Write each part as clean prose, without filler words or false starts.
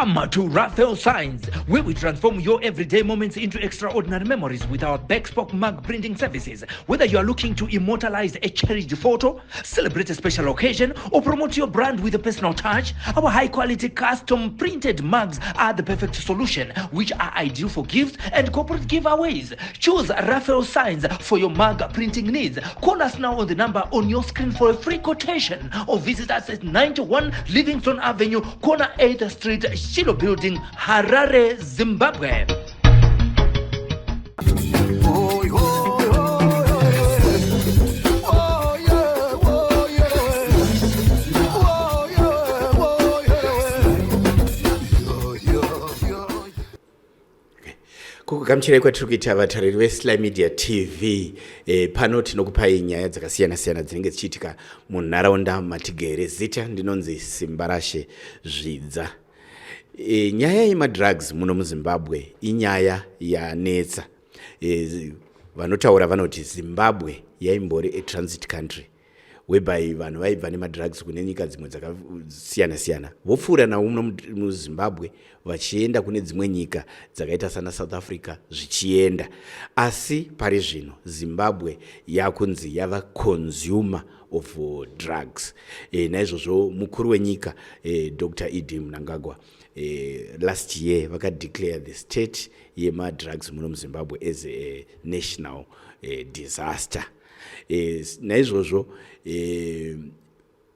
Come to Raphael Signs, where we transform your everyday moments into extraordinary memories with our bespoke mug printing services. Whether you are looking to immortalize a cherished photo, celebrate a special occasion, or promote your brand with a personal touch, our high quality custom printed mugs are the perfect solution, which are ideal for gifts and corporate giveaways. Choose Raphael Signs for your mug printing needs. Call us now on the number on your screen for a free quotation or visit us at 91 Livingston Avenue, corner 8th Street, Shiloh Building, Harare, Zimbabwe. Oi, oi, oi, oi, oi, oi, oi, oi, oi. Kukugamuchirai kwatiri kuita, vatariri veSly Media TV. Pano tinokupai nyaya dzakasiyana-siyana dzinenge dzichiitika munharaunda matigere. Zita ndinonzi Simbarashe Zvidza. Nyaya yemadrugs muno muZimbabwe inyaya yanetsa. Vanotaura vanoti Zimbabwe yaimbori a transit country whereby vanhu vaibva nemadrugs kune nyika dzimwe dzakasiyana-siyana, vopfuura nawo muno muZimbabwe vachienda kune dzimwe nyika dzakaita sana South Africa zvichienda. Asi pari zvino Zimbabwe yakunzi yava consumer of drugs. Naizvozvo mukuru wenyika, Dr ED Mnangagwa, last year vakadeclare the state yemadrugs muno muZimbabwe as a national disaster. Naizvozvo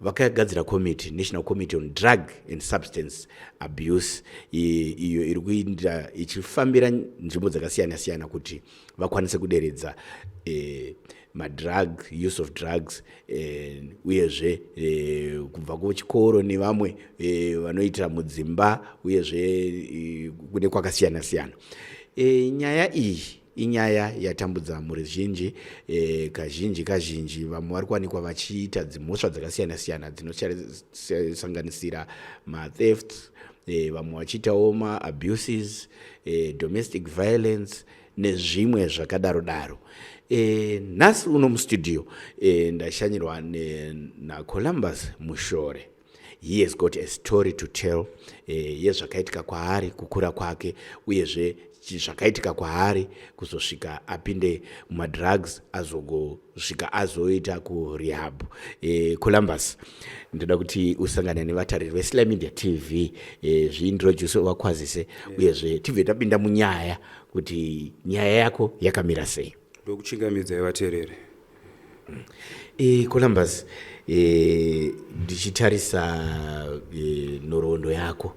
vakagadzira committee, National Committee on Drug and Substance Abuse, iyo iri kuinda ichifambira nzvimbo dzakasiyana-siyana kuti vakwanise kuderedza madrug use of drugs, uyezve kubva kuchikoro nevamwe vanoitira mudzimba, uyezve kune kwakasiyana-siyana. Nyaya iyi inyaya yatambudza mhuri zhinji. Kazhinji kazhinji vamwe vari kuwanikwa vachiita dzimhosva dzakasiyana-siyana dzinosanganisira mathefts, vamwe vachiitawo maabuses, domestic violence nezvimwe zvakadaro daro. Nhasi uno mustudio ndashanyirwa naColumbus Mushore. He has got a story to tell yezvakaitika kwaari kukura kwake, uyezve zvakaitika kwaari kuzosvika apinde mumadrugs, azogosvika azoita kurehab. Columbus, ndoda kuti usangane nevatariri veSly Media TV, zviintroduce, vakwazise, uyezve tibve tapinda munyaya kuti nyaya yako yakamira sei. Ndokuchingamidzai, vateereri. Columbus, ndichitarisa nhoroondo yako,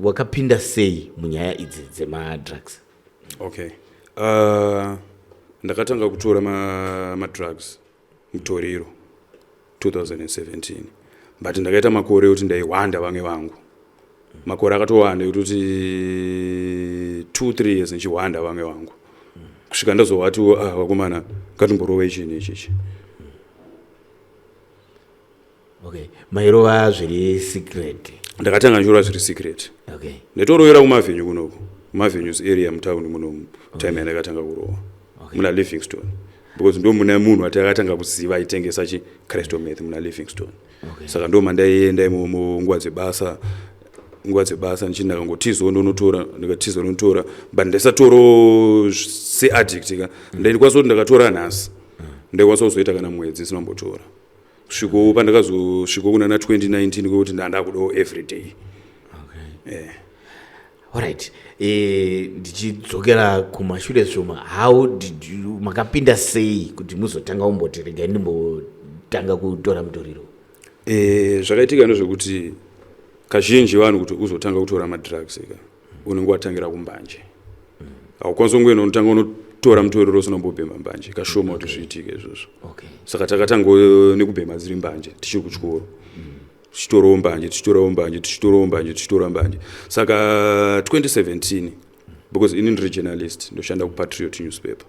wakapinda sei munyaya idzi dzemadrugs? Okay, ndakatanga kutora madrugs, mutoriro, 2017, but ndakaita makore ekuti ndaihwanda vamwe vangu, makore akatowanda ekutoti 2 3 years ndichihwanda vamwe vangu, kusvika ndazovati, "Ah, vakomana, ngatimborova chinhu ichichi." Okay, mairova zviri secret? Ndakatanga ndichirova zviri secret. Nditorovera kumavenue kunoku, kumavenues area mutaundi munomu, time yandakatanga kurova muna Livingstone, because ndo muna munhu atakatanga kuziva aitengesa chi crystal meth muna Livingstone. Saka ndo mandaienda imomo nguva dzebasa, nguva dzebasa ndichiti ndakangotizawo ndonotora, ndikatiza ndonotora, but ndisatoro seaddict ka. Ndaikwanisa kuti ndakatora nhasi, ndaikwanisa kuzoita kana mwedzi ndisina kumbotora, kusvikowo pandakazosviko kuna na 2019 kwekuti ndandakudawo every day. Alright, ndichidzokera kumashure zvoma, how did you, makapinda sei kuti muzotanga kumboti regai ndimbotanga kutora mutoriro? Zvakaitika ndezvekuti kazhinji vanhu kuti uzotanga kutora madrugs ka, unenge watangira kumbanje. Haukwanisi kungoenda unotanga unotora mutoriro usina kumbobhema mbanje. Kashoma kuti zviitike izvozvo. Saka takatanga nekubhema dziri mbanje tichiri kuchikoro, tichitorawo mbanje, tichitorawo mbanje, tichitorawo mbanje, tichitora mbanje. Saka 2017, because ini ndiri journalist, ndoshanda kuPatriot newspaper,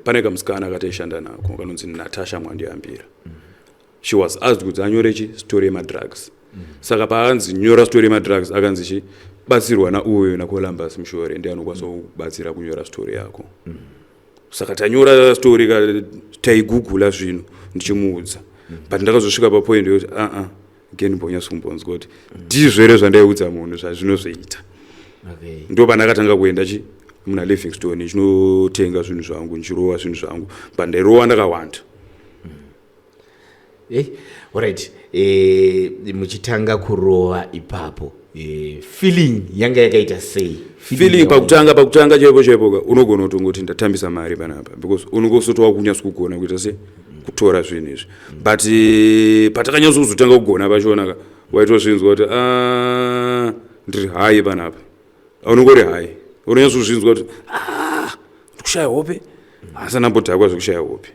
pane kamusikana akataishanda nako kanonzi Natasha Mwandiambira. She was asked kuti anyore chi story yemadrugs. Saka paanzi nyora story yemadrugs, akanzi chi batsirwa nauyo naColumbus Mushore, ndiye anokwanisa kubatsira kunyora story yako. Saka tanyora story ka, taigugula zvinhu ndichimuudza, but ndakazosvika papoint yekuti aa. Ndimbonyatso kumbonzwa kuti ndizvo here zvandaiudza munhu zvazvinozoita. Ndo pandakatanga kuenda chi muna Livingstone, ndichinotenga zvinhu zvangu, ndichirova zvinhu zvangu, but ndairova ndakawanda. Alright, muchitanga kurova ipapo, feeling yanga yakaita sei? Feeling pakutanga chaipo chaipo ka, unogona kutongoti ndatambisa mari panapa, because unongosoti wakunyatso kugona kuita se kutora zvinhu izvi. But patakanyatso kuzotanga kugona pachona ka, waitozvinzwa kuti, "Ah, ndiri high panapa." Unongori high, unonyatsozvinzwa kuti, "Ah, ndikushaya hope." Asi andambodhakwa zvekushaya hope.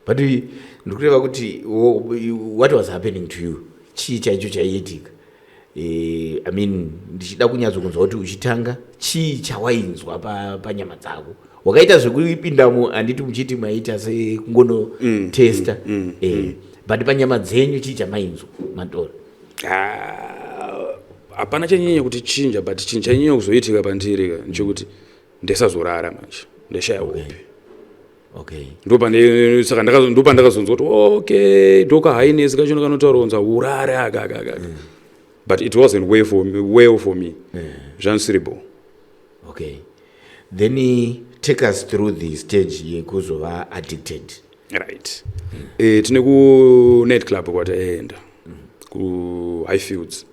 But ndikureva kuti what was happening to you? Chii chaicho chaiitika? I mean, ndichida kunyatsokunzwa kuti uchitanga, chii chawainzwa panyama dzako? Wakaita zvekuipindamo, handiti? Muchiti maita sekungonotesta, but panyama dzenyu chii chamainzwa matora? Ah, hapana chanyanya kuti chinja, but chinhu chanyanya kuzoitika pandiri ka ndechekuti ndisazorara manje, ndashaya hope. Ndopane saka ndopandakazonzwa kuti, okay, ndoka highness kachona kanotaura kunzi urare aka aka aka, but it wasn't way for me, well for me zvansiribo. Okay, then take us through the stage yekuzova addicted. Right, tine ku night club kwataenda ku Highfields,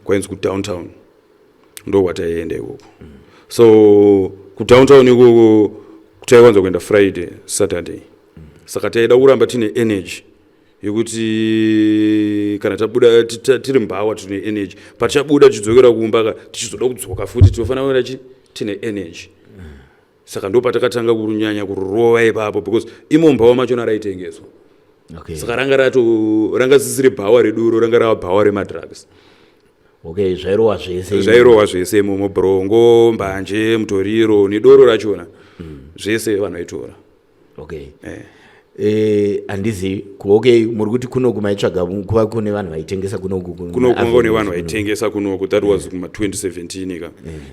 kwainzi kuDowntown, ndo kwataienda ikoko. So kuDowntown ikoko taiwanza kuenda Friday, Saturday. Saka taida kuramba tine energy yekuti kana tabuda tiri mbhawa, tine energy. Patichabuda tichidzokera kumba ka, tichizoda kudzoka futi, tinofanira kuenda tine energy. Saka ndo patakatanga kunyanya kurova ipapo, because imo mbhawa machona raitengeswa. Saka ranga rato ranga sisiri bhawa reduro, ranga rava bhawa remadrugs. Okay, zvairohwa zvese. Zvairohwa zvese imomo: brongo, mbanje, mutoriro nedoro rachona, zvese vanhu vaitora. Handizivi, okay, muri kuti kunoku maitsvaga kuva kune vanhu vaitengesa kunoku? Kunoku kwanga kune vanhu vaitengesa kunoku. That was kuma 2017 ka.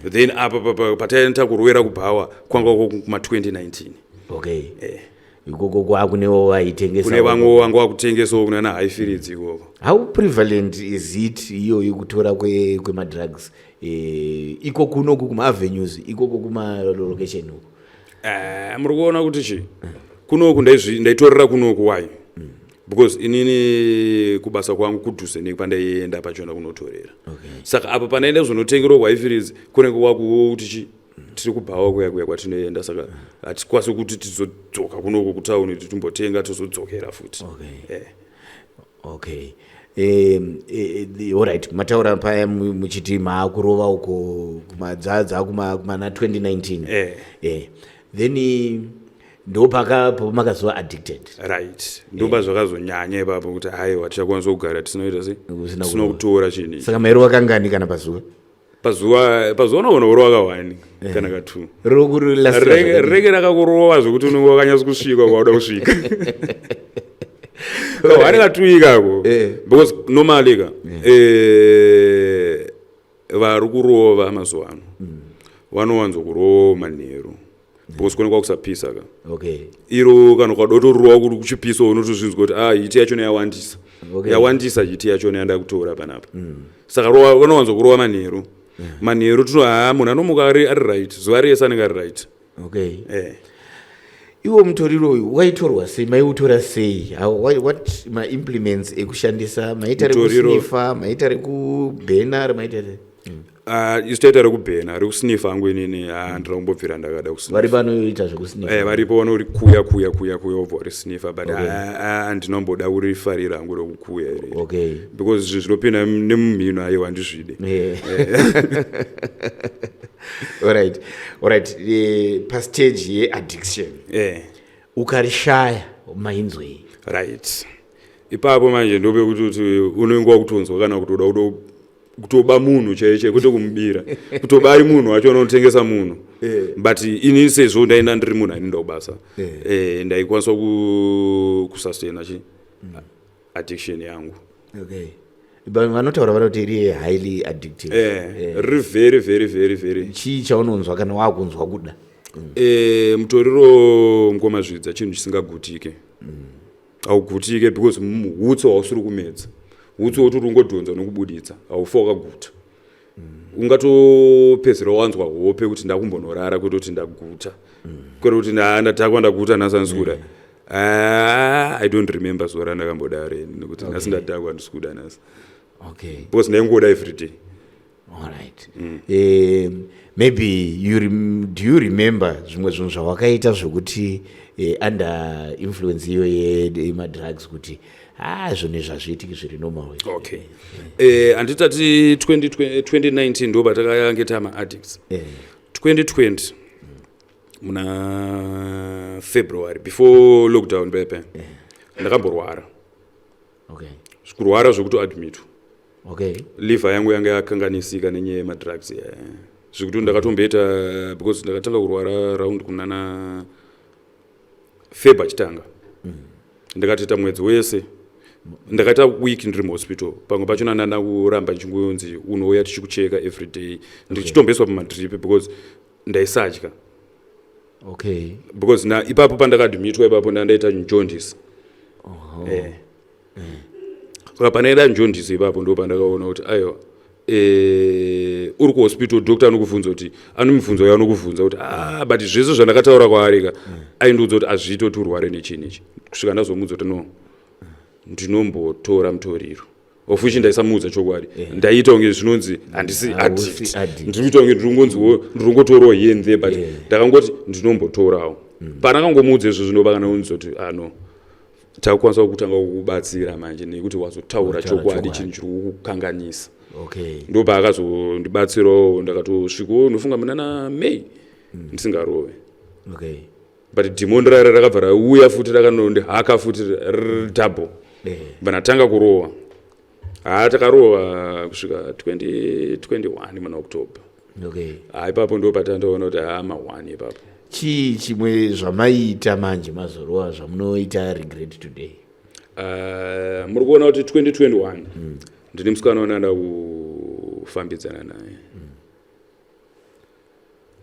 Then apa pataenda kurowera kubhawa kwanga kuma 2019. Okay, ikoko kwakunewo vaitengesa. Kune vamwe vanga vakutengesawo kuna naHighfields ikoko. How prevalent is it iyoyo kutora kwemadrugs iko kunoku kumaavenues, ikoko kumalocation uko? Muri kuona kuti chi kunoku ndaitorera kunoku. Why? Because inini kubasa kwangu kudhuze nepandaienda pachona kunotorera. Saka apa pandaenda kuzonotengerwa kuHighfields kunenge kwakuti chi tiri kubhawa kuya kuya kwatinoenda, saka hatikwanisi kuti tizodzoka kunoku kutauni kuti timbotenga, tozodzokera futi. Okay, alright, mataura paya muchiti maakurova uko kumadzadza kumana 2019. Then ndopaka pamakazova addicted. Right, ndopa zvakazonyanya ipapo kuti haiwa, tichakwanisa kugara tisina kuita sei? Usina Tisina kutora chinhu ichi. Saka mairova kangani kana pazuva? Pazuva unoona kurova ka1 kana ka2. Riri Rege rakakurova zvekuti unenge wakanyatsa kusvika kwauda kusvika, ka1 ka2 ikako. Because normally ka, vari kurova mazuva ano vanowanzokurova manheru, because kunenge kwakusapisa ka. Iro kana ukadotorova kuri kuchipisa, unotozvinzwa kuti, ah, heat yachona yawandisa. Yawandisa heat yachona yanda kutora panapa. Saka vanowanza kurova manheru. Manheru tino ha munhu anomuka ari right, zuva rese anenge ari right. Iwo mutoriro uyu waitorwa sei? Maiutora sei? What maimplements ekushandisa? Maita rekusnifa, maita rekubhena, maita Ah, isu taita rekubhena. Rekusnifa hangu inini handina kumbobvira ndakada kusnifa. Vari panoita zvekusnifa? Varipo vanorikuya kuya kuya kuya, wobva warisnifa, but handinomboda kurifarira hangu rekukuya iri, because zvinhu zvinopinda nemumhino, aiwa, handizvide. Alright, pastage yeaddiction, ukarishaya mainzwei? Right, ipapo manje ndopekuti kuti unenge wakutonzwa kana kuti uda kutoba munhu chaiche, kwete kumubira, kutoba ari munhu wacho unotengesa munhu. But ini sezvo ndaenda ndiri munhu ainoenda kubasa, ndaikwanisa kusustaina chi addiction yangu. Okay, But vanotaura vanoti iri highly addictive. Riri very very very very. Chii chaunonzwa kana wakunzwa kuda? Mutoriro, ngoma zvidza, chinhu chisingagutike. Haugutike because hutsi hausiri kumedza. Hutsi woti uri kungodhonza nokubuditsa, haufa wakaguta. Ungatopedzera wanzwa hope kuti ndakumbonorara, kwete kuti ndaguta, kwete kuti ndadhakwa, ndaguta nhasi, handisi kuda. Ah, I don't remember zuva randakambodaro ini nekuti nhasi ndadhakwa, handisi kuda nhasi, because ndaingoda everyday. Alright. Maybe do you remember zvimwe zvinhu zvawakaita zvokuti under influence iyo yemadrugs, kuti ah, zvinhu izvi hazviitiki, zviri normal izvi? Okay, handitati 20, 2019 ndo patakange tama-addicts. 2020 muna February, before lockdown pepe, ndakamborwara. Kurwara zvekutoadmitwa. Liver yangu yanga yakanganisika nenyaya yemadrugs, zvekuti ndakatomboita, because ndakatanga kurwara round kunana Feb achitanga. Ndakatoita mwedzi wese, ndakaita week ndiri muhospital. Pamwe pachona ndanda kuramba ndichingonzi unouya tichikucheka every day, ndichitomboiswa pamadrip because ndaisadya. Because na ipapo pandakadmitwa ipapo ndandaita jaundice. Saka panaida jaundice ipapo ndo pandakaona kuti aiwa, uri kuhospital, doctor anokubvunza kuti, ane mibvunzo yaanokubvunza kuti, ah, but zvese zvandakataura kwaari ka, aindiudza kuti hazviiti kuti urware nechinhu ichi, kusvika ndazomudza kuti no, ndinombotora mutoriro, of which ndaisamuudza chokwadi. Ndaiita kunge zvinonzi handisi Hausi addict. Addict. Ndiri kuita kunge ndiringonziwo ndiringotorawo here and there, but ndakangoti ndinombotorawo. Pandakangomuudza izvo zvino, pakanonzi kuti ah, no, takukwanisa kutanga kukubatsira manje nekuti wazotaura Wataura chokwadi, chokwadi. chinhu chiri kukukanganisa. Ndo paakazondibatsirawo. Ndakatosvikawo, ndofunga munana May, ndisingarove. But dhimoni rara rakabva rauya futi, rakanondihaka futi double. Bva ndatanga kurova. Haa, takarova kusvika 2021 muna October. Haa, ipapo ndo patandaona kuti haa, ma1 ipapo. Chii chimwe zvamaiita manje mazorova zvamunoita regret today? Muri kuona kuti 2021 ndine musikana wandanda kufambidzana naye,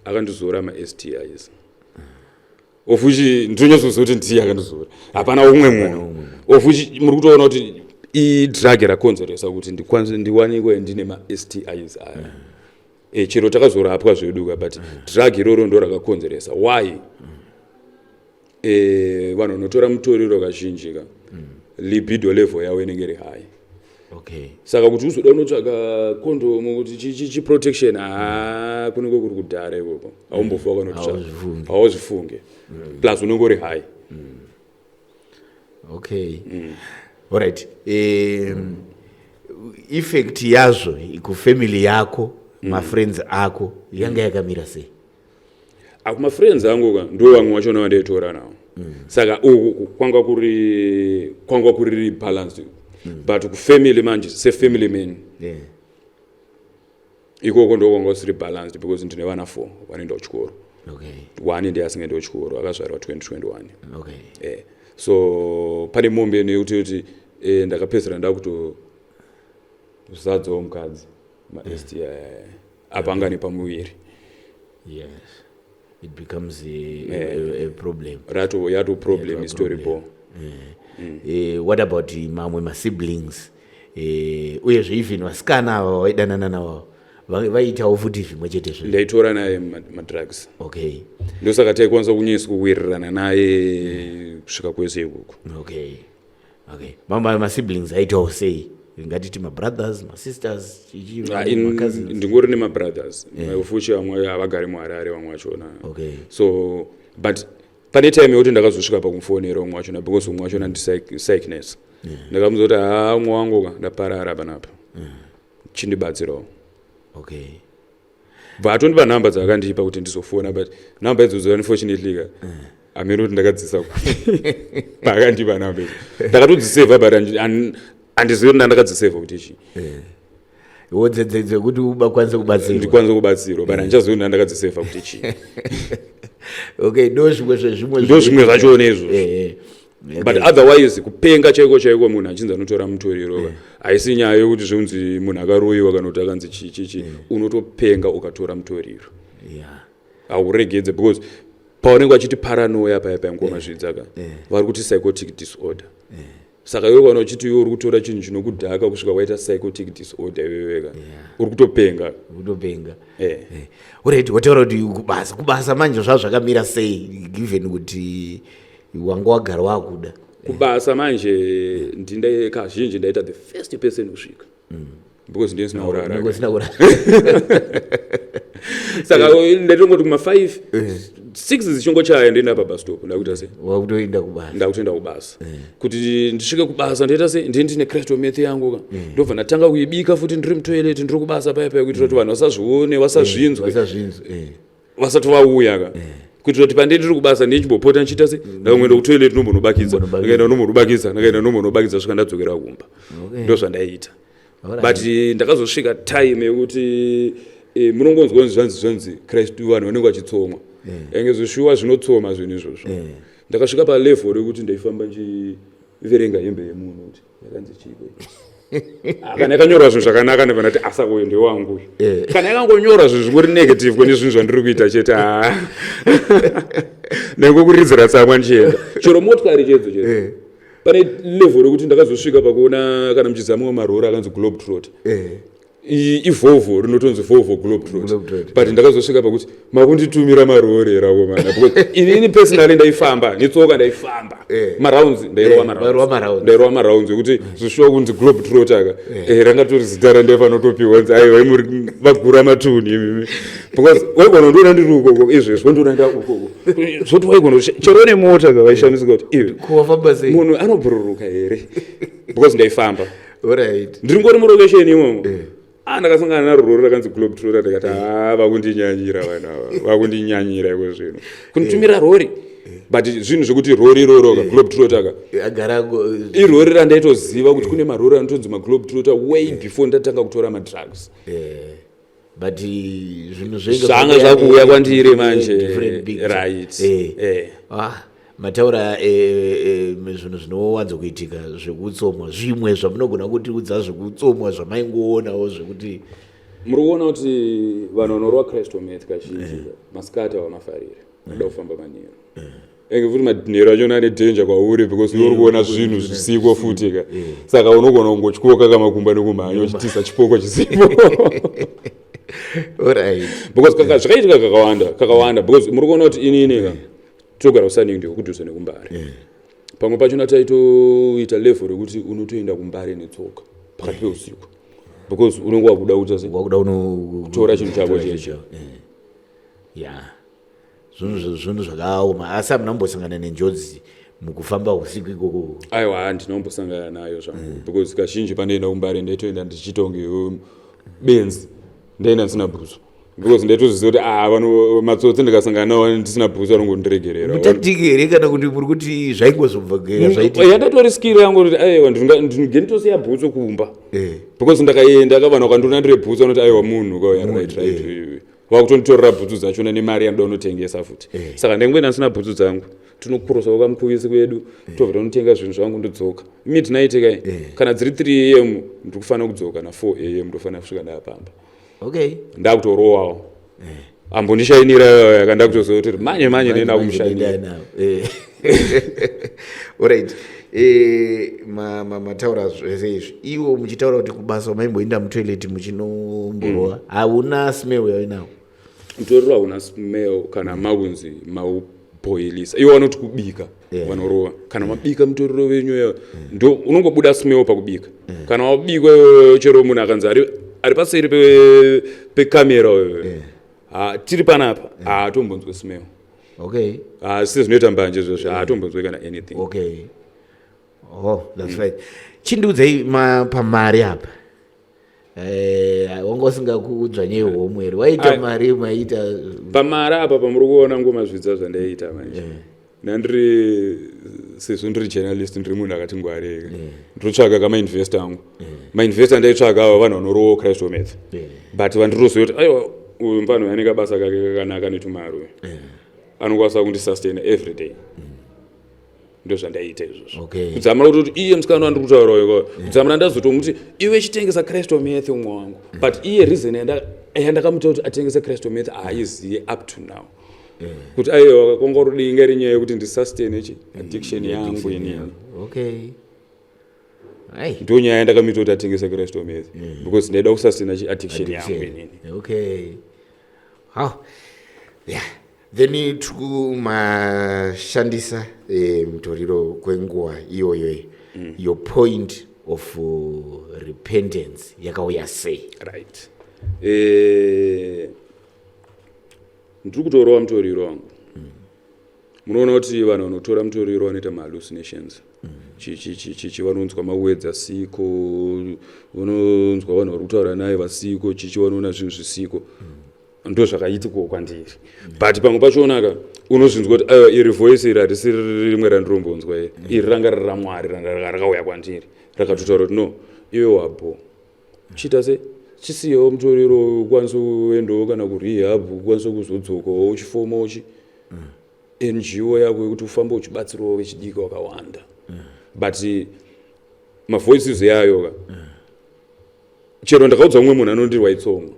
akandizora maSTIs, of which ndinonyatsoziva kuti ndiye akandizora, hapana umwe munhu, of which muri kutoona kuti idrug rakonzeresa kuti ndikwanise ndiwanikwe ndine maSTIs aya. Chero takazorapwa zvedu ka, but drug iroro ndo rakakonzeresa. Why? Vanhu vanotora mutoriro kazhinji ka, libido level yavo inenge iri high. Saka kuti uzoda unotsvaka kondomu kuti chiprotection, haa, kunenge kuri kudhara ikoko, haumbofa wakanotsvaka. Hauzvifungi. Hauzvifunge, plus unenge uri high. Okay, alright. Effect yazvo kufamily yako, mafriends ako, yanga yakamira sei? Akumafriends angu ka, ndo vamwe vachona vandaitora navo, saka uku kwanga kuri balanced, but kufamily manje, sefamily man, ikoko ndo kwanga kusiri balanced, because ndine vana four vanoenda kuchikoro. One ndiye asingaendi kuchikoro, akazvarwa 2021. So pane mombe nekuti kuti ndakapedzisira ndakutozadzawo mukadzi maSTI apa, anga nepamuviri. Yes, it becomes a problem. Rato yato problem. Yato Isitori problem. bo. What about mamwe masiblings, uyezve even vasikana ava vaidanana navo, vaiitawo futi zvimwe chete zve? Ndaitora naye madrugs. Ndosaka taikwanisa kunyesa kuwirirana naye kusvika kwese ikoko. Okay, mamwe masiblings aitawo sei? Ngatiti mabrothers, masisters, chichi, Ah, macousins? Ndingori nemabrothers fuchi, vamwe havagari muHarare, vamwe vachona. So but pane time yekuti ndakazosvika pakumufonera umwe wachona, because umwe wachona ndisickness. Ndakamuza kuti haa, umwe wangu ka, ndaparara panapa, chindibatsirawo. Bva atondipa nhamba dzaakandipa kuti ndizofona, but nhamba idzodzo unfortunately ka, hameno kuti ndakadzisa kupi. Paakandipa nhamba idzo ndakatodzisevha, but handizivi kuti ndandakadzisevha kuti chii. Wo dzekuti ubakwanise kubatsirwa. Ndikwanise kubatsirwa, but handichazivi kuti ndandakadzisevha kuti chii. Okay, ndo zvimwe zvezvimwe. Ndo zvimwe zvachona izvozvo. But otherwise kupenga chaiko chaiko, munhu achinzi anotora mutoriro ka, haisi nyaya yekuti zvinzi munhu akaroyiwa kana kuti akanzi chii chii chii. Unotopenga ukatora mutoriro. Hauregedze, because paunenge vachiti paranoia paya paya, ngoma zvidzaka, vari kuti psychotic disorder. Saka iwe kana uchiti iwe uri kutora chinhu chinokudhaka kusvika waita psychotic disorder, iweweka uri kutopenga. Kutopenga. Eh. Alright, wataura kuti kubasa manje zvava zvakamira sei, given kuti wanga wagara wakuda? Kubasa manje ndinde kazhinji ndaita the first person kusvika because ndiye ndisina kurara. Unenge usina kurara. Saka ndaitongoti kuma 5 6 dzichingochaya ndoenda pabus stop, ndakuita sei? Wakutoenda kubasa. Ndakutoenda kubasa. Kuti ndisvike kubasa ndoita sei? Ndini ndine crystal meth yangu ka, ndobva ndatanga kuibika futi ndiri mutoilet, ndiri kubasa paya paya, kuitira kuti vanhu vasazvione, vasazvinzwe. Vasazvinzwe. Vasati vauya ka, kuitira kuti pandii ndiri kubasa ndichimbopota ndichiita se ndakamboenda kutoilet, ndombonobakidza. Ndombonobakidza. Ndakaenda ndombonobakidza, ndakaenda ndombonobakidza, svika ndadzokera kumba. Ndo zvandaiita. But ndakazosvika time yekuti munongonzwa kunzi zvanzi Kristu, vanhu vanenge vachitsomwa, enge zvishuwa zvinotsoma zvinhu izvozvo. Ndakasvika palevel rekuti ndaifamba ndichiverenga hembe yemunhu kuti yakanzi chiko. Ah, kana yakanyorwa zvinhu zvakanaka ndibva ndati asa uyu ndewangu uyu. Kana yakangonyorwa zvinhu zvingori negative kune zvinhu zvandiri kuita chete, haa, ndangokuridzira tsamwa ndichienda. Chero motikari chedzo chedzo, pane level rekuti ndakazosvika pakuona kana muchizama marori akanzi Globe Trot, iVolvo rinotonzi Volvo Globe Trot. Globetrot. But ndakazosvika pakuti makunditumira marori here akomana? Because inini personally ndaifamba netsoka, ndaifamba marounds, ndairova Vairova marounds. Ndairova marounds ekuti zvishuwa kunzi Globe Trot aka rangatori zita randaifanira nzi aiwa imuri vagura matuni imimi, because waigona kundiona ndiri ukoko izvezvi, wandiona nda ukoko, zvoti waigona chero nemota ka vaishamisika kuti iwe Kuwafamba sei? Munhu anobhururuka here? Because ndaifamba. Ndiri ngori murokesheni imomo. Ah, ndakasangana naro rori rakanzi Globe Trotter, ndikati ha, vakundinyanyira vanhu ava, vakundinyanyira iko zvino kunditumira rori. But zvinhu zvekuti rori iroro ka, Globe Trotter ka, Agara irori randaitoziva kuti kune marori anotonzi maGlobe Trotter way before ndatanga kutora madrugs. But zvinhu zvenge Zvanga zvakuuya kwandiri manje. Different picture. Right. Ah, mataura zvinhu zvinowanzokuitika zvekutsomwa, zvimwe zvamunogona kutiudza zvekutsomwa zvamaingoonawo zvekuti? Muri kuona kuti vanhu vanorova crystal meth kazhinji masikati havamafariri, vanoda kufamba manheru. Enge futi manheru achona ane danger kwauri because iwe uri kuona zvinhu zvisiko futi ka, saka unogona kungotyoka kamakumba nekumhanya uchitiza chipoko chisipo. Because kaka zvakaitika kakawanda kakawanda, because muri kuona kuti inini ka togara kuSunningdale, kudhuze nekuMbare. Pamwe pachona taitoita level rekuti unotoenda kuMbare netsoka pakati peusiku because unenge wakuda kuita sei? Wakuda uno Kutora chinhu chako kutora cheche. chinhu chako. Ya, zvinhu zvakaoma, asi hamuna kumbosangana nenjodzi mukufamba usiku ikoko? Aiwa, handina kumbosangana nayo zvangu because kazhinji pandoenda kuMbare ndaitoenda ndichiita kunge benzi, ndaenda ndisina bhutsu because ndaitoziva kuti ah, vanhu matsotsi ndikasangana nawo ndisina bhutsu anongondiregerera. Mutactic here kana kuti muri kuti zvaingozobva gera zvaitika? Yandatori skill yangu kuti aiwa, ndinotosiya bhutsu kumba because ndakaenda ka, vanhu vakandiona ndire bhutsu vanoti aiwa, munhu kauya, right, vakutonditorera bhutsu dzachona nemari yandoda unotengesa futi. Saka ndaingoenda ndisina bhutsu dzangu, tinokurosawo kamukuvisi kwedu, tobva tanotenga zvinhu zvangu, ndodzoka midnight kai. Kana dziri 3 am ndiri kufanira kudzoka, na4 am ndofanira kusvika ndapamba. Ndakutorowawo, ambondishainira yakandakutoziva kuti manye manye nenda kumushainira. Alright. Mataura zvese izvi, iwo muchitaura kuti kubasa maimboenda mutoilet muchinomborova, hauna smell yainawo? Mutoriro hauna smell kana makunzi maubhoilisa. Iwo vanoti kubika, vanorova kana mabika mutoriro wenyu iyoyo, ndo unongobuda smell pakubika. Kana wabikwa iyoyo, chero munhu akanzi ari paseri pekamera uyoyo, ha, tiri panapa, haatombonzwe smell. Sezvinoita mbanje izvozvo, haatombonzwe kana anything. Okay, oh, that's fine. Chindiudzai pamari apa, wanga usingakudzvanyei homwe here? Waita mari maita? Pamari apa pamuri kuona ngoma zvidza zvandaiita manje, nandiri sezvo ndiri journalist, ndiri munhu akati ngwareka, ndinotsvaga kamainvestor angu. Mainvestor andaitsvaga ava vanhu vanorowo crystal meth, but vandinoziva kuti aiwa, uyu mufanhu ane kabasa kake kakanaka netumari, uyu anokwanisa kundisustain every day. Ndo zvandaiita izvozvo. Kudzamara kutoti iye musikana wandiri kutaura uyo, kudzamara ndazotomuti iwe chitengesa crystal meth umwe wangu. But iye reason yandakamuta kuti atengese crystal meth haaiziye up to now. Kuti aiwa, kwanga rudi inga iri nyaya yekuti ndisustain chi addiction yangu inini. Okay, ai. Ndo nyaya yandakamuita kuti atengese crystal meth, because ndaida kusustaina chi addiction yangu inini. Okay, how, yeah, then tikumashandisa mutoriro kwenguva iyoyo, your point of repentance yakauya sei? Right, ndiri kutorawo mutoriro wangu. Munoona kuti vanhu vanotora mutoriro vanoita mahallucinations, chichi vanonzwa mawords asiko, vanonzwa vanhu vari kutaura naye vasiko, chichi vanoona zvinhu zvisiko. Ndo zvakaitikawo kwandiri, but pamwe pachonaka unozvinzwa kuti aiwa, iri voice iri harisi rimwe randirombonzwa iri, iri ranga riri raMwari rakauya kwandiri, rakatotaura kuti no, iwe wabho chiita se chisiyewo mutoriro, ukwanise kuendawo kana kurehab, ukwanise kuzodzokawo uchifomawo chi NGO yako yekuti ufambe uchibatsirawo vechidiki wakawanda. But mavoices yayo ka, chero ndakaudza umwe munhu anondiri waitsomwa,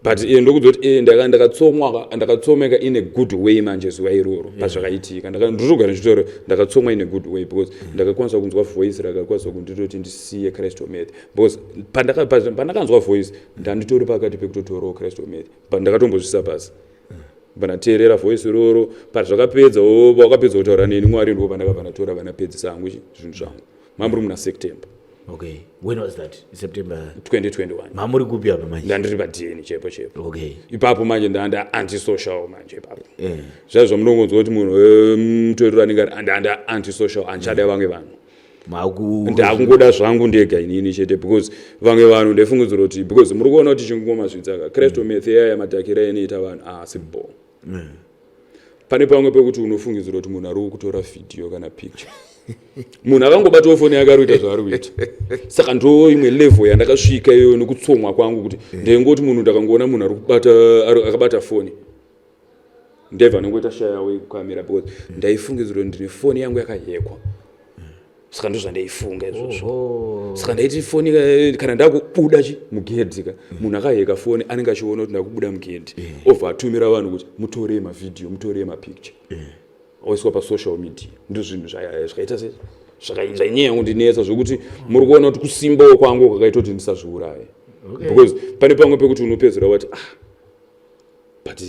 but iye ndokudza kuti ndakatsomwa, ndakatsomeka in a good way. Manje zuva iroro pazvakaitika, ndinotogara ndichitaura, ndakatsomwa in a good way because ndakakwanisa kunzwa voice rakakwanisa kunditoti ndisiye crystal meth, because pandakanzwa voice ndanditori pakati pekutotorawo crystal meth, but ndakatombozvisa pasi, pandateerera voice iroro. Pazvakapedza, wakapedza kutaura neni Mwari, ndo pandakabva ndatora, vanapedzisa hangu zvinhu zvangu. Mamuri muna September. Okay, when was that? September? 2021. Mamuri kupi apa manje? Ndandiri padheni chepo chepo. Ipapo manje ndanda antisocial manje ipapo. Zvaizvo zvamunongonzwa kuti munhu mutoriro anenge ari ndanda antisocial, andichada vamwe vanhu. Maku Ndakungoda zvangu ndega inini chete, because vamwe vanhu ndaifungidzira kuti, because muri kuona kuti chingoma zvitsaka crystal meth yaya madhakira inoita vanhu aasi bo. Pane pamwe pekuti unofungidzira kuti munhu ari kutora vhidhiyo kana picture, munhu akangobatawo foni yake ari kuita zvaari kuita. Saka ndo imwe level yandakasvika iyoyo nekutsomwa kwangu, kuti ndaingoti munhu, ndakangoona munhu ari kubata akabata foni, ndebva ndingoita shaya wekukamera, because ndaifungidzira kuti ndine foni yangu yakahekwa. Saka ndo zvandaifunga izvozvo. Saka ndaiti foni kana ndakubuda chi mugedhi ka, munhu akaheka foni anenge achiona kuti ndakubuda mugedhi, obva atumira vanhu kuti mutorei mavhidhiyo, mutorei mapicture, oiswa pasocial media. Ndo zvinhu zvakaita se zvainyanya kundinetsa, zvokuti muri kuona kuti kusimbawo kwangu kwakaita kuti ndisazviuraye, because pane pamwe pekuti unopedzera wati, ah, but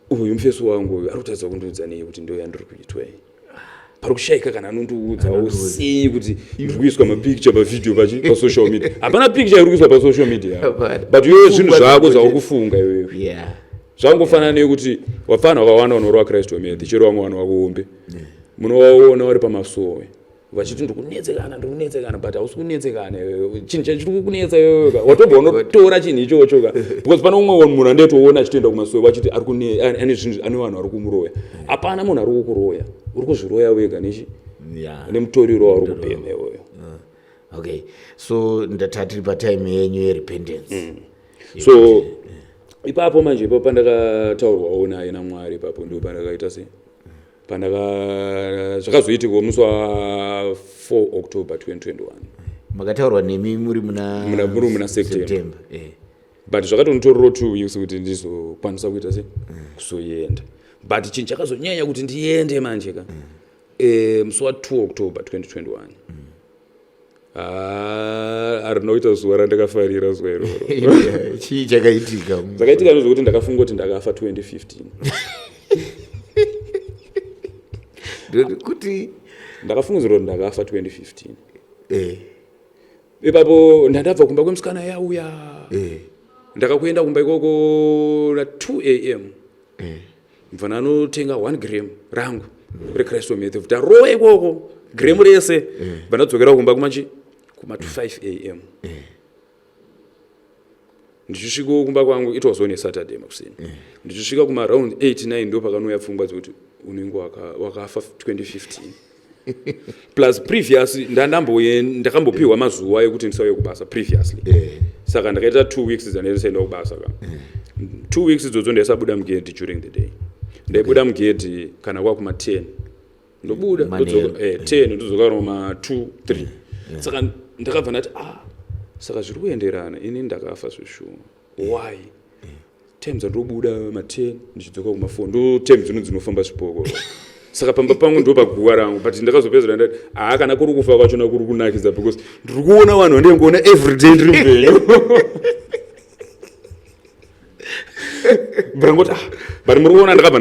uyu mufeso wangu uyu ari kutadza kundiudza nei kuti ndo yandiri kuitwa iyi? Pari kushayika kana anondiudzawo sei kuti ndiri kuiswa mapicture, pavhidhiyo, pachi pasocial media? Hapana picture iri kuiswa pasocial media. Hapana. But iwewe zvinhu Pfungwa zvako dzako zvauri kufunga iwewe zvangofanana nekuti vapfana vakawanda vanorova crystal meth, chero vamwe vanhu vakuombe munovaona vari pamasowe vachiti ndikunetsekana, ndikunetsekana, but hausi kunetsekana iwewe. Chinhu chachiri kukunetsa iwewe ka, watobva unotora chinhu ichocho ka, because pane umwe munhu andetoona achitoenda kumasowe vachiti ane zvinhu, ane vanhu vari kumuroya. Hapana munhu ari kukuroya, uri kuzviroya wega nechi nemutoriro wauri kupema iwoyo. Okay, so ndatiri patime yenyu yerepentance. So ipapo manje, ipapo pandakataurwawo naye naMwari, ipapo ndo pandakaita sei, pandaka zvakazoitikawo musi wa4 October 2021. Makataurwa nemi muri muna Muri muna September. September. But zvakatonditorero 2 weeks kuti ndizokwanisa kuita sei, kuzoenda. But chinhu chakazonyanya kuti ndiende manje ka, musi wa2 October 2021. Ah, harina kuita zuva randakafarira zuva iroro. Chii chakaitika? Zvakaitika ndezvekuti ndakafunga kuti ndakafa 2015. Kuti? Ndakafungidzira kuti ndakafa 2015. Ipapo ndandabva kumba kwemusikana yauya. Ndakakuenda kumba ikoko na 2 am, mubva ndanotenga 1 gram rangu recrystal meth, ndarova ikoko gram rese, bva ndadzokera kumba kumachi kuma 5 am. Ndichisvikawo kumba kwangu, it was on a Saturday makuseni, ndichisvika kuma around 8 9, ndo pakanouya pfungwa dzekuti unenge wakafa 2015. Plus previous ndakambopiwa mazuva ekuti ndisauye kubasa previously. Saka ndakaita 2 weeks dzandisaenda kubasa ka. 2 weeks idzodzo ndaisabuda mugedhi during the day. Ndaibuda mugedhi kana kwakuma 10, ndobuda. Manheru. Ndodzoka 10, ndodzoka roma 2 3. Saka ndakabva ndati, ah, saka zviri kuenderana, ini ndakafa zveshuwa. Why? Time dzandobuda ma10 ndichidzoka kuma4, ndo time dzino dzinofamba zvipoko. Saka pamba pangu ndo paguva rangu. But ndakazopedzera ndati, haa, kana kuri kufa kwachona kuri kunakidza, because ndiri kuona vanhu vandinenge kuona everyday ndiri mupenyu. Ndangoti, ah, but muri kuona ndakabva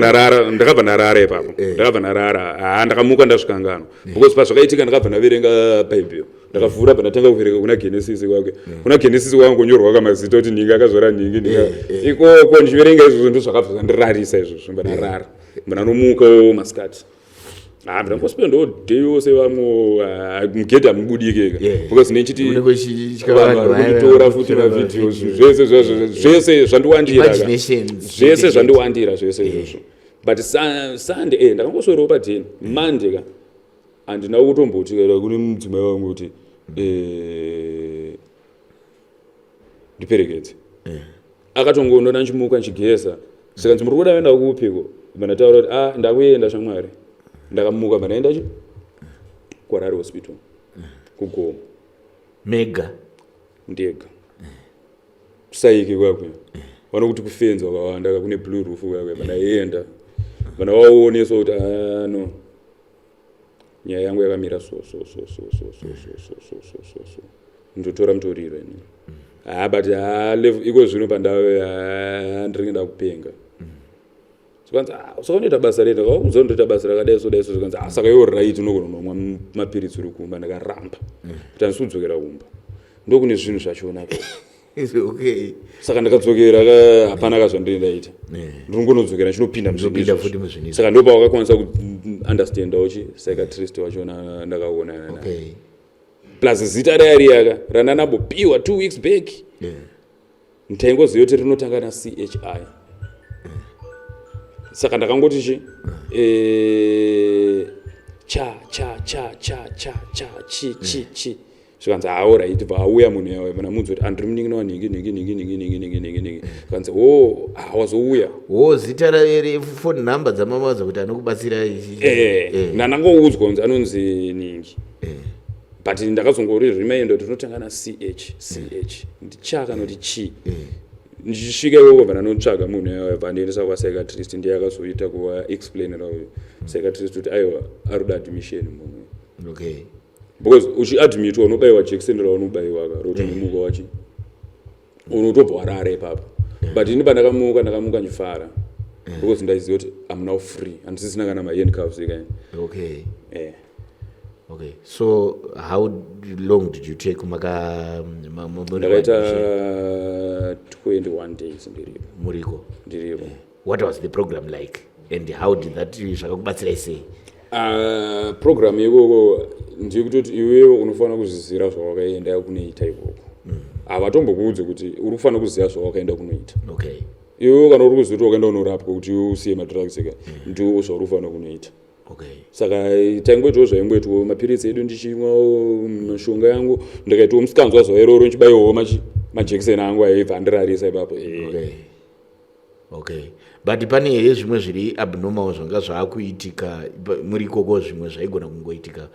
ndarara ipapo. Ndakabva ndarara. Haa, ndakamuka ndasvikanganwa, because pazvakaitika ndakabva ndaverenga Bhaibheri. Ndakavhura, bva ndatanga kuverenga kuna Genesis kwake. Kuna Genesis kwangonyorwa kamazita kuti nhingi akazvara nhingi nhingi ikoko. Ndichiverenga izvozvo, ndo zvakabva zvandirarisa izvozvo. Mba ndarara, mba ndanomukawo masikati. Ah, ndangospendawo day yose vamwe mugedhi hamubudike ka, because nechiti Unenge uchitya vanhu vanhu vari vaya kunditora futi vanotora mavideos. mavideos. Zvese zvazvo, zvese zvandiwandira ka. Imaginations. Zvese zvandiwandira, zvese izvozvo. But Sunday ndakangoswerawo padheni. Monday ka, handina kutomboti kana kune mudzimai wangu kuti ndiperekedze. Akatongonona ndichimuka ndichigeza, sikanzi, "Muri kuda kuenda kupiko?" Bva ndataura kuti, "Ah, ndakuenda shamwari." Ndakamuka, bva ndaenda chi kuHarare Hospital kuGomo. Mega? Ndega. Kusaiki kwakwe vanokuti kufenzi wakawanda, kune blue roof kwakwe. Vandaenda, vana vaoneswa kuti, "Ah, no, nyaya yangu yakamira so so so so so so so so so so so so, ndotora mutoriro inini." Ha, but ha, level iko zvino pandave, ha, ndinenge ndakupenga. Zvikanzi, "Ah, saka unoita basa rei?" Ndakaudza, "Ndoita basa rakadai so dai so." Zvikanzi, "Ah, saka iwo right, unogona kunomwa mapiritsi uri kumba." Ndakaramba kuti handisi kudzokera kumba, ndokune zvinhu zvachona. Saka ndakadzokera hapana kazvandiri ndaita. Ndinongonodzokera ndichinopinda muzvinhu Ndinopinda izvozvo. futi muzvinhu izvo. Saka ndopa wakakwanisa kuunderstandawo chi psychiatrist wachona ndakaonana naye. Plus zita raya riyaka randandambopiwa 2 weeks back, ndaingoziva kuti rinotanga naCHI. Saka ndakangoti chi cha cha cha cha cha cha chi chi chi. Zvikanzi, "Hawo, right." Bva auya munhu yawe, vanamudza kuti andiri munin'ina wanhingi nhingi nhingi nhingi nhingi nhingi nhingi nhingi. Zvikanzi, "O, wazouya." Wo zita refone number dzamamaudza kuti anokubatsira Ndandangoudzwa kunzi anonzi ningi, but ndakazongori remind kuti rinotanga naCH CH, ndicha kana kuti chi. Ndichisvika ikoko, bva ndanotsvaga munhu yawe, bva ndiendesa kwapsychiatrist. Ndiye akazoita kuvaexplainera uyu psychiatrist kuti, aiwa, ari kuda admission munhu uyu. Because uchiadmitwa unobayiwa jekiseni raunobayiwa ka, roti unomuka wachi unotobva warara ipapo. But ini pandakamuka, ndakamuka ndichifara, because ndaiziva kuti am now free, handisisina kana mahandcuffs ikaini. Okay, so how long did you take maka muri Ndakaita kuadmission? 21 days ndiripo. Muriko? Ndiripo. What was the program like and how did that, zvakakubatsirai sei? Program ikoko ndeyekutoti iwewe unofanira kuzvizira zvawakaenda kunoita ikoko. Havatombokuudze kuti uri kufanira kuziva zvawakaenda kunoita. Iwewe kana uri kuziva kuti wakaenda kunorapwa kuti iwe usiye madrugs eka, ndiwo zvauri kufanira kunoita. Saka taingoitawo zvaingoitwawo, mapiritsi edu ndichimwawo, mishonga yangu ndikaitawo musikanzwa zuva iroro, ndichibayiwawo majekiseni angu aibva andirarisa ipapo. Okay, but pane here zvimwe zviri abnormal zvanga zvaakuitika muri ikoko, zvimwe zvaigona kungoitika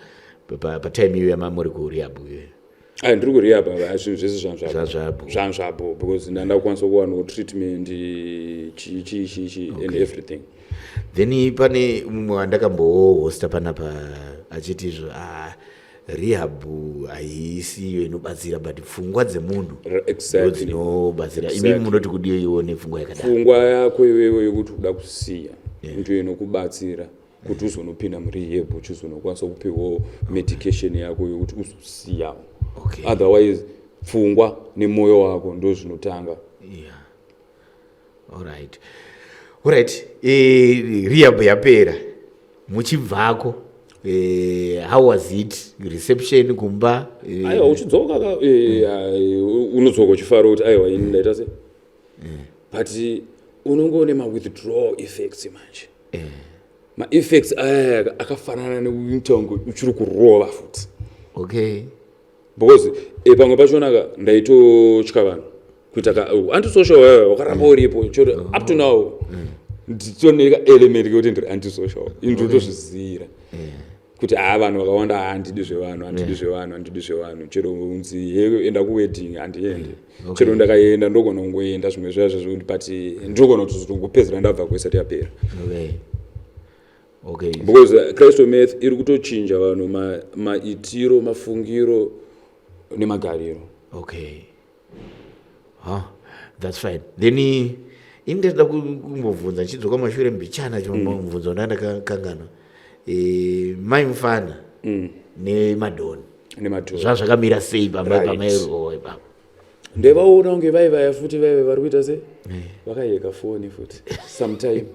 patime iyo yamamuri kurehab iyoyo? Ai, ndiri kurehab apa, zvinhu zvese zvanzvapo. Zvanzvapo. Zvanzvapo, because ndandakukwanisa kuwanawo treatment, chi chi chi chi and everything. Then pane mumwe wandakambohosta panapa achiti izvo, ah, rehab haisi iyo inobatsira, but pfungwa dzemunhu ndo dzinobatsira. Imi munoti kudiiwo nepfungwa yakadaro? Pfungwa yako iwewe yekuti uda kusiya ndiyo inokubatsira kuti uzonopinda murehab, uchizonokwanisa kupiwawo medication yako yokuti uzosiyawo. Otherwise pfungwa nemwoyo wako ndo zvinotanga. Yeah, alright. Rehab yapera, muchibvako, how was it, reception kumba? Aiwa, uchidzoka ka, unodzoka uchifara kuti, aiwa, ini ndaita sei. But unonge une mawithdrawal effects manje. Maeffects aya akafanana nekuita kunge uchiri kurova futi. Because pamwe pachona ka ndaitotya vanhu, kuita ka antisocial. Wewe wakaramba uripo chero up to now, nditoneka element kekuti ndiri antisocial, ini ndotozviziyira. Kuti haa, vanhu vakawanda, handidi zvevanhu, handidi zvevanhu, handidi zvevanhu. Chero unzi, "He, enda kuwedding," handiendi. Chero ndakaenda, ndogona kungoenda zvimwe zvazvo zvekuti, but ndogona kutozongopedzera ndabva kwesati yapera. Because crystal meth iri kutochinja vanhu maitiro, mafungiro nemagariro. Okay, huh, that's fine. Then ini ndinoda kumbobvunza nchidzoka mashure mbichana, chimubvunzo ndandakakanganwa. Mai mufana nemadhoni, nemadhoni, zvazvakamira sei pamairowa ipapo? Ndevaona kunge vaivaya futi, vaive vari kuita se vakayeka foni futi sometime.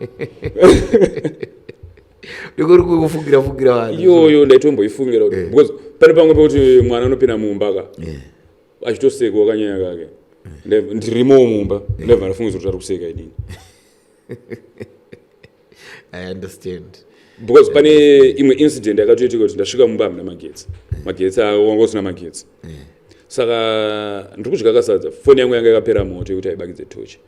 Ndikuri kufungira fungira vanhu. Iyoyo ndaitomboifungira kuti, because pane pamwe pekuti mwana anopinda mumba ka, achitoseka wakanyanya kake. Ndirimowo mumba, ndabva ndafungidzira kuti ari kuseka inini. I understand. Because pane imwe incident yakatoitika kuti ndasvika mumba, hamuna magetsi, magetsi wanga usina magetsi. Saka ndiri kudya kasadza, foni yangu yanga yakapera moto yekuti aibakidze tochi,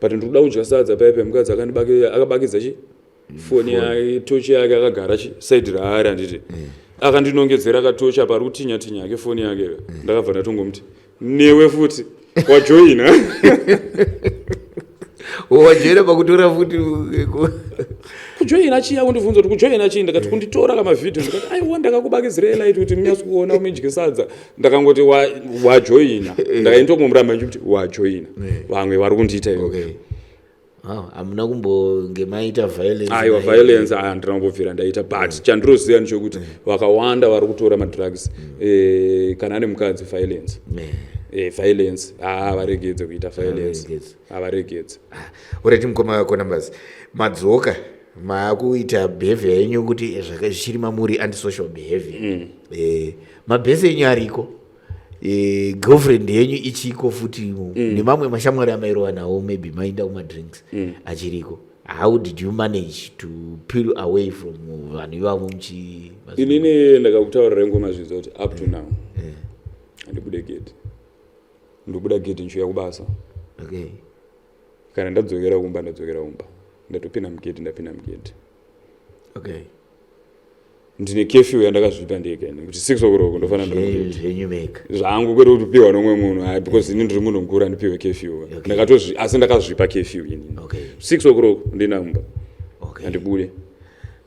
but ndiri kuda kudya sadza paipa, mukadzi akabakidza chi foni yake, tochi yake, akagara chi side raari, handiti? Akandinongedzera katochi apa, ari kutinya tinya ake foni yake. Ndakabva ndatongomuti, "Newe futi wajoina." Wajoina pakutora futi? Kujoina chii? Akundibvunza kuti kujoina chii? Ndakati kunditora kamavhidhio. Ndikati, "Aiwa, ndakakubakidzirei light kuti munyatso kuona umidye sadza." Ndakangoti, "Wajoina." Ndakaindongomuramba ndichikuti, "Wajoina, vamwe vari kundiita ivo." Okay. Ah, hamuna kumbonge maita violence Aiwa. naye? Violence handina kumbobvira ndaita, but chandinoziva ndechekuti vakawanda vari kutora madrugs, kana ane mukadzi, violence. Violence, haa, varegedze kuita violence. Havaregedze. Havaregedze. Alright, mukoma Konambas, madzoka maakuita behavior yenyu kuti zvichiri mamuri, antisocial behavior. Mabhesi enyu ariko, girlfriend yenyu ichiko futi, nemamwe mashamwari amairova nawo, maybe mainda kumadrinks, achiriko. How did you manage to peel away from vanhu ivavo muchi Inini ndakakutaurira ngoma zvidza kuti up to now handibude gate. Ndobuda gate ndichiuya kubasa. Kana ndadzokera kumba, ndadzokera kumba, ndatopinda mugate, ndapinda mugate. Ndine curfew yandakazvipa ndega ini kuti 6 o'clock ndofanira ndiri mugate. Zvenyu mega. Zvangu, kwete kuti piwa nomwe munhu, hayi, because ini ndiri munhu mukuru, handipiwe curfew. Asi ndakazvipa curfew inini. 6 o'clock ndina mumba. Handibude.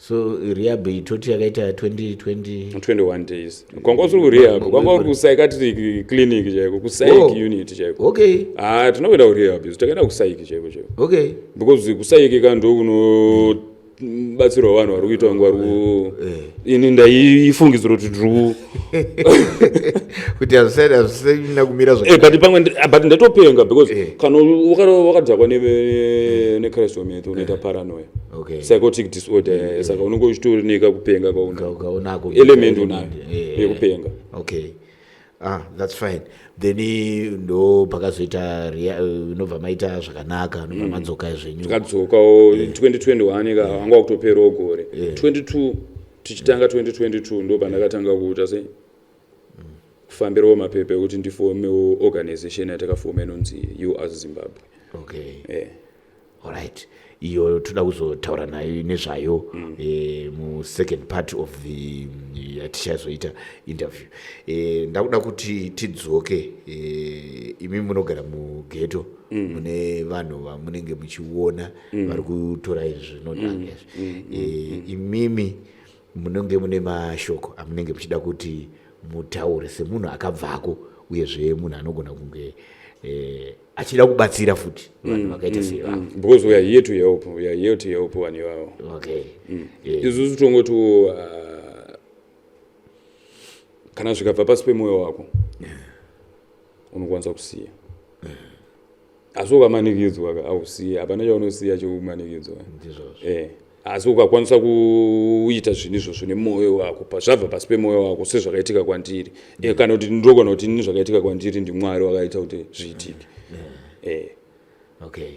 So rehab toti yakaita 2020? 21 days. Kwanga usiri kurehab, kwanga uri kupsychiatric clinic chaiko, kupsych unit chaiko. Ah, tinokuenda kurehab isu, takaenda kupsych chaiko chaiko. Because kupsych ka ndo kunobatsirwa vanhu vari kuita kunge vari ku, ini ndaifungidzira kuti ndiri ku Kuti hazvisina kumira but pamwe but ndatopenga because kana wakadhakwa necrystal meth, unoita paranoia, psychotic disorder. Saka unenge uchitooneka kupenga kwauna. Ukaonako Element unayo yekupenga. Okay, ah, that's fine. Then ndo pakazoita inobva maita zvakanaka, nobva madzoka zvenyu. Tikadzokawo 2021 ka, wanga wakutoperawo gore 22. Tichitanga 2022 ndo pandakatanga kuita sei, kufambirawo mapepa ekuti ndifomewo organization yatakafoma inonzi US Zimbabwe. Alright, iyo toda kuzotaura nayo nezvayo musecond part of the yatichazoita interview. Ndakuda kuti tidzoke. Imi munogara mughetto, mune vanhu vamunenge muchiona vari kutora izvi zvinodhaka izvi. Imimi munenge mune mashoko amunenge muchida kuti mutaure semunhu akabvako, uyezve munhu anogona kunge achida kubatsira futi vanhu vakaita seivavo. Because we are here to help, we are here to help vanhu ivavo. Isusu tongoti kana zvikabva pasi pemwoyo wako, unokwanisa kusiya, asi ukamanikidzwa ka, ausiye. Hapana chaunosiya chekumanikidzwa. Ndizvozvo. Asi ukakwanisa kuita zvinhu izvozvo nemwoyo wako, zvabva pasi pemwoyo wako, sezvakaitika kwandiri, kana kuti ndogona kuti ini zvakaitika kwandiri ndiMwari wakaita kuti zviitike. Okay,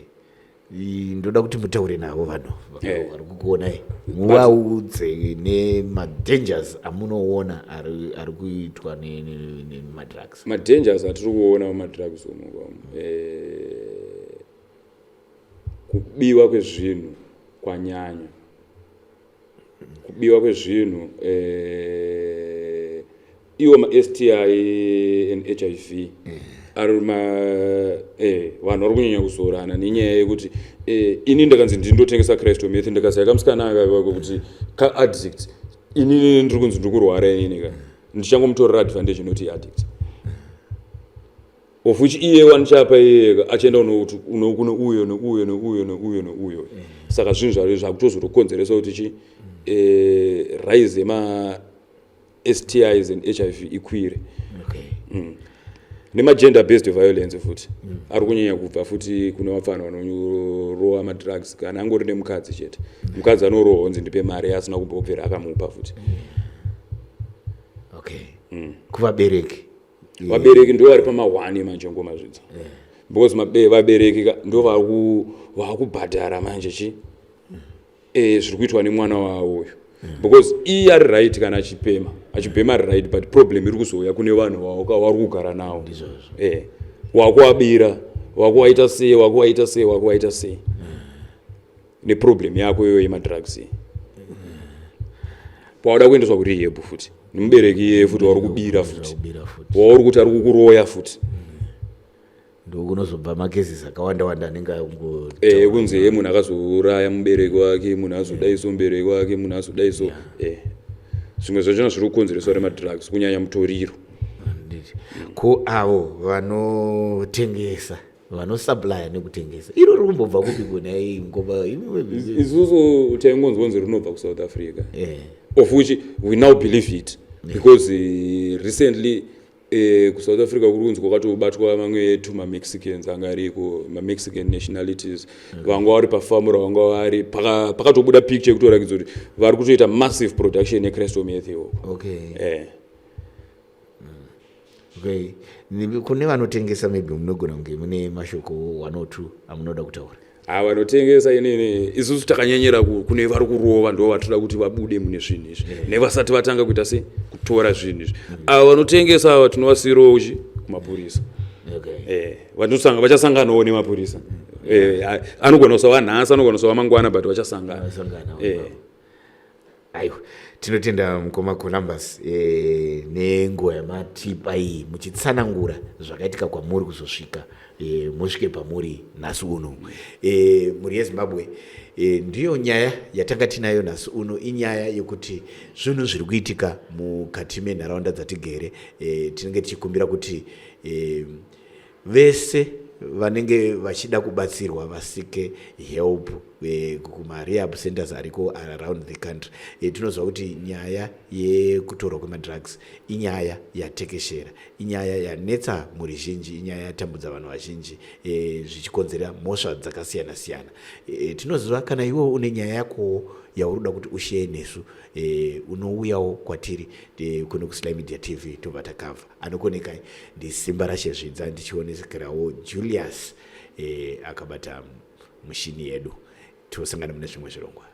ndoda kuti mutaure navo vanhu vari kukuonai, muvaudze nemadangers amunoona ari kuitwa nemadrugs. Madangers atiri kuona mumadrugs umu, kubiwa kwezvinhu kwanyanya. Kubiwa kwezvinhu, iwo maSTI and HIV ari ma vanhu vari kunyanya kuzorana nenyaya yekuti ini ndakanzi ndindotengesa crystal meth, ndikasiya kamusikana aka kuti kaaddict. Inini ndiri kunzi ndiri kurwara inini ka, ndichangomutorera advantage nekuti iaddict, of which iye wanichapa iyeka achienda kune uyo neuyo neuyo neuyo neuyo. Saka zvinhu zvacho zvakutozotokonzeresa kuti chi rise yema STIs and HIV ikwire. Nemagender based violence futi ari kunyanya kubva futi kune vapfana vanorowa madrugs. Kana angori nemukadzi chete, mukadzi anorohwa unzi ndipe mari asina kumbobvira akamupa futi. Okay, kuvabereki? Vabereki ndo vari pamahwani manje ngoma zvidza, because vabereki ndo vakubhadhara manje chi zviri kuitwa nemwana wavo uyu, because iye ari right kana achipema, achibhema ari right, but problem iri kuzouya kune vanhu vari kugara navo. Wakuwabira, wakuwaita sei, wakuwaita sei, wakuwaita sei neproblem yako iyoyo yemadrugs iyi. Pauda kuendeswa kurehab futi nemubereki iyeye futi wari kubira futi, kubira futi, wauri kuti ari kukuroya futi. Ndokunozobva macases akawanda wanda anenge ango Kunzi ye munhu akazouraya mubereki wake, munhu azodaiso mubereki wake, munhu azodaiso. Zvimwe zvachona zviri kukonzereswa nemadrugs, kunyanya mutoriro. Handiti. Ko avo vanotengesa, vanosupplya nekutengesa, iro riri kumbobva kupi kunai ngoma? Isusu taingonzwa kunzi rinobva kuSouth Africa, of which we now believe it, because recently kuSouth Africa kuri kunzi kwakatobatwa mamwe tumamexicans anga ariko, mamexican nationalities, vanga vari pafamu ravanga vari. Pakatobuda picture yekutorakidza kuti vari kutoita massive production yecrystal meth ikoko. Okay. Kune vanotengesa, maybe munogona kunge mune mashoko one or two amunoda kutaura. Ha, vanotengesa inini, isusu takanyanyira kune vari kurova, ndo vatoda kuti vabude mune zvinhu izvi, nevasati vatanga kuita sei, kutora zvinhu izvi. Ava vanotengesa ava tinovasiyirawo chi kumapurisa. Vachasanganawo nemapurisa. Anogona kusava nhasi, anogona kusava mangwana, but vachasangana. Vachasangana. Aiwa, tinotenda mukoma Columbus nenguva yamatipa iyi muchitsanangura zvakaitika kwamuri kuzosvika musvike pamuri nhasi uno. Mhuri yeZimbabwe, ndiyo nyaya yatanga tinayo nhasi uno. Inyaya yekuti zvinhu zviri kuitika mukati menharaunda dzatigere. Tinenge tichikumbira kuti vese vanenge vachida kubatsirwa vaseeke help kumarehab centers ariko around the country. Tinoziva kuti nyaya yekutorwa kwemadrugs inyaya yatekeshera, inyaya yanetsa mhuri zhinji, inyaya yatambudza vanhu vazhinji, zvichikonzera mhosva dzakasiyana siyana. Tinoziva kana iwewo une nyaya yakowo yauri kuda kuti ushare nesu, unouyawo kwatiri kuno kuSly Media TV, tobva takavha. Anokonekai ndiSimba Rashezvidza, ndichionekerawo Julius akabata mushini yedu. Tosangana mune zvimwe zvirongwa.